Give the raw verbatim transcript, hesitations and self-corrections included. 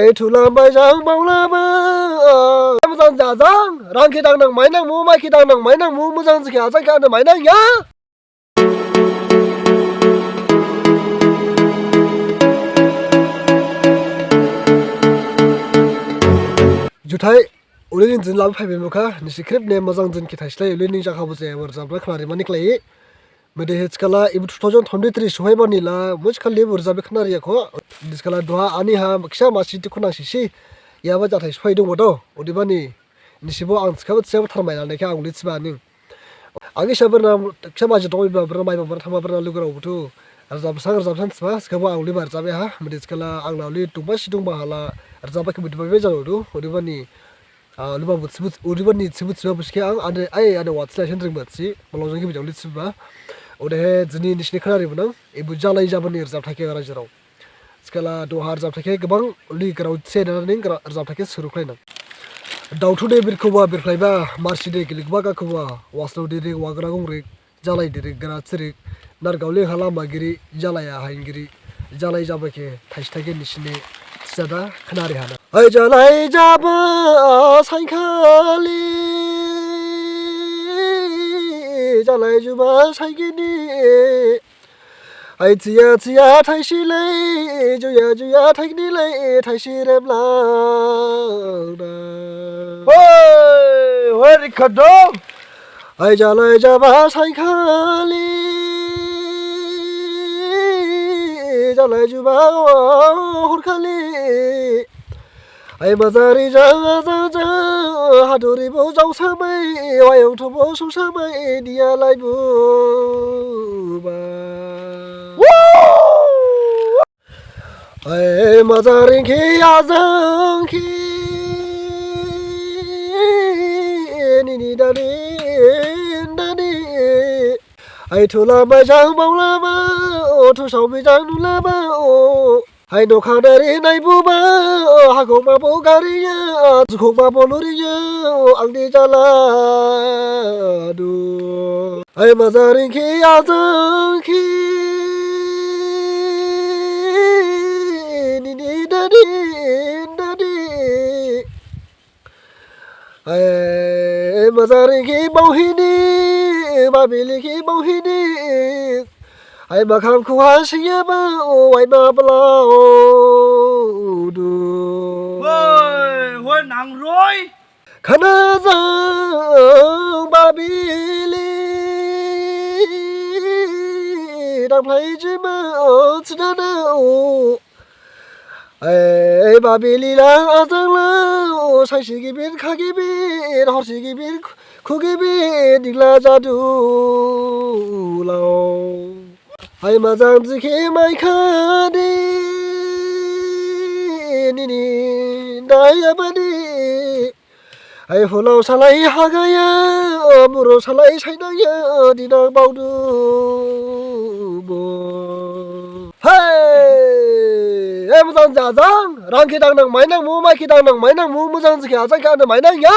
Ei thulam bai jang baolaba. Mojang jajang, rang khe dang nang mai nang mu, mai khe dang nang mai nang mu, mojang jikhe ajang khe ane mai nang ya. Juthai, uli ni jin labu phaibi mukha, nisi khrip ne mojang jin khe thaislai, uli ni jakha bo je, ebo rajabba khnari mani khlai. Mede he thikhala, ebo two thousand twenty-three sophaiba ni la, musi khali ebo rajabba khnari yakho. Thikhala duha ani ha, khisa masi dukhu nang sisi. Yaba jathai sophai dong bo do, odebani. Nisibo ang thikhabo thiyabo tharmai lane khe ang uli thiba ning. Ang isa berna khisa maji dong iba berna maiba berna thangba berna lugurao buthu. Rajab sang rajab san thiba thikhabo ang uli ba rajab ha. Mede thikhala ang la uli dongba si dongba hala rajabba khe mede ba be jalo du. Odebani, ah, uli ba bu thibu, uli ba ni thibu thiba busi khe ang ane ai ane wa thila sen ring ba thi. Malong jang khe bijang uli thiba. Odehe jini nisini khnari bunang. Ebo jalai jabani rajabthai khe rajirao. Thikhala duha rajabthai khe gabang uli grao se dana ning gra-, rajabthai khe suru khlai nang. Dauthu de birkhuba birkhlaiba, marsi de gilikba gakhuba, waslo de rik wagra gongrik, jalai de rik gra chirik, nargauli hala magiri, jalai ahaingiri, jalai jaba khe thaisthai khe nisine sijada khnari hana. Ai jalai jaba sainkhali, jalai juba saigini, Ai thiya thiya thaisi lai, juya juya thaigini lai, thaisi rem lang da. Hoi, hoi, rikhado. Ai jalai jaba sainkhali, jalai juba horkhali. Ai majari jang jang jang, haduri bo jausa mai, wayung thobo susa mai, niya lai bu ba. Ai majari khe ajang khe, nini dani, dani. Ai thula mai jang baolaba, o thusao mi jang nulaba, o. Hai nokha nari naibuba, o, hakhokma bo gariya, jukhokma bo luriya, o, angni jala du. Hai majaring khe ajang khe, nini dadi, dadi. Hai majaring khe bauhini, mabili khe bauhini. Hai makham khuha siyaba, o, wai ma bla, o, du. Woi, woi, nangroi. Khana jang babili, dangphlai jima, o, tsidana, o. Ai, babili la ajang la, o, saisi gibin, kha gibin, horsi gibin, khu gibin, ningla jadu lao. Ai, majang jikhe maikhadi, nini dayabadi. Ai hulao salai hagaya, o muro salai sainaya, dinang baodu bo. Hai, ai mojang jajang, rang khe dang nang mainang mu, mai khe dang nang mainang mu, mojang jikhe ajang khe ane mainang ya.